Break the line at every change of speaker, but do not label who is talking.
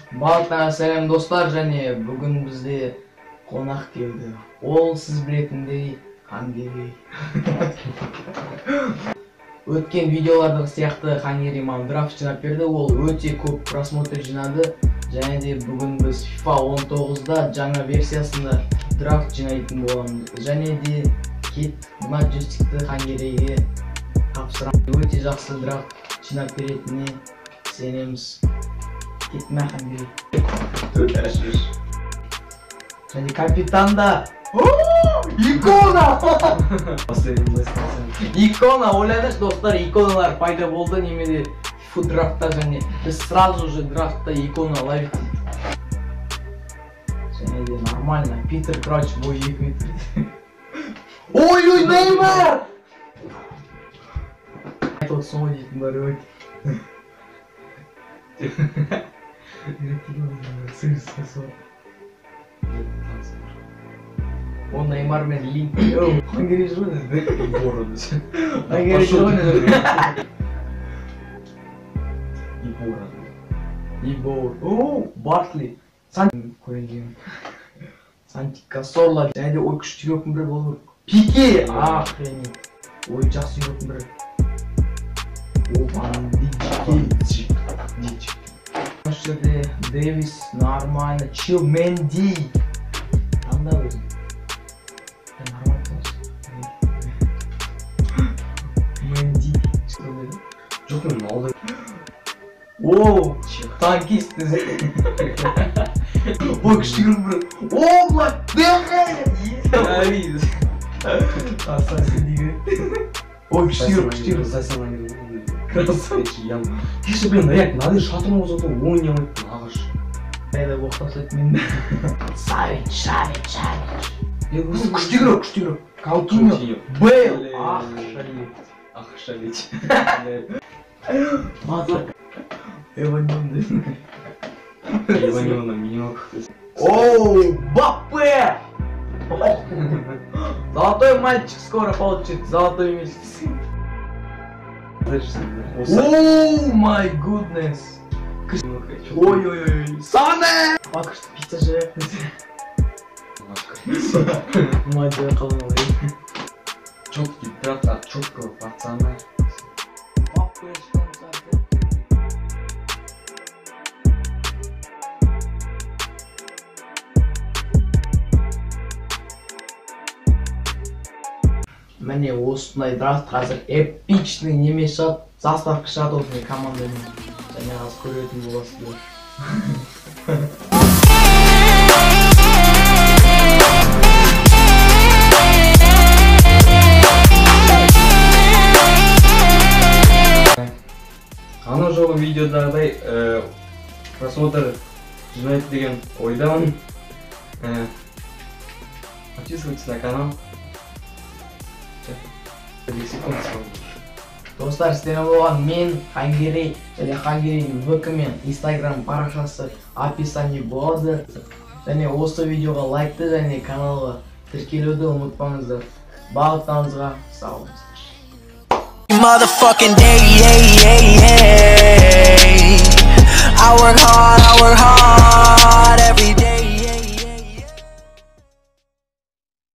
Барлықтарыңа сәлем, достар, және бүгін бізде қонақ келді. Ол сіз білетіндей Хангерей. Өткен видеолардағы сияқты Хангерей маған драфт жинап берді. Ол өте көп просмотр жинады. Және де бүгін біз FIFA 19-да жаңа версиясында драфт жинайтын боламыз. Және де кет мына джойстикті Хангерейге тапсырамын. Өте жақсы драфт жинап беретініне сенеміз. Кетме, Хангерей. Және капитанда икона! Икона, ойлаңдаршы, достар, иконалар пайда болды немеде FIFA драфтта, және біз сразу же драфтта икона ловить. Және де нормально, Питер Крауч бойы 2 метр. Ой-ой, Неймар! Айтып отырсың ғой дейтін бар ой. О, Неймар мен Линк. Хангерей жүр ғой. Хангерей жүр ғой. Ибор. О, Бартли. Санти Касорла. Және де ой, күшті игроктың бірі болу керек. Пике! Охренеть. Ой, жақсы игроктың бірі. О, Ван Дичик. Осы жерде Дэвис нормально. Чил Менди. Таңда өзің. Нормально. Менди.
Жоқ, мен алды.
О, танкист. Ой, күшті игрок бірі. О, мына Де Ассасин деген. Ой, күшті игрок, күшті игрок.
Красавчик. Кеше, блин, аяқ, мынадай шатырын қозғады, ойнай алмайды ағаш.
Қайда боқтасайды менді. Савич, Савич, Савич. Күшті игрок, күшті игрок. Каутиньо, Бейл. Ах, шалить.
Ах, шалить.
Маза. Эваньон.
Эваньон, миньок.
Оу, Баппе! Золотой мальчик скоро получит золотой месяц. Оу май гуднес! Ой-ой-ой! Сане! Пока что пицца жеп. Мадия қалмай.
Четкий драфт от четкого пацана.
Міне осындай драфт қазір эпичный неме шығады, заставка шығады осындай командамен. Және аз көретін боласыздар.
Ана жолы видеодағыдай просмотр жинайды деген ойдамын. Подписывайтесь на канал.
Достар, сіздермен болған мен Хангерей және Хангерейдің ВК мен Инстаграм парақшасы описание болады. Және осы видеоға лайкты және каналға тіркелуді ұмытпаңыздар. Барлықтарыңызға сау болыңыздар.
Motherfucking day, yeah, yeah, yeah. I work hard every day.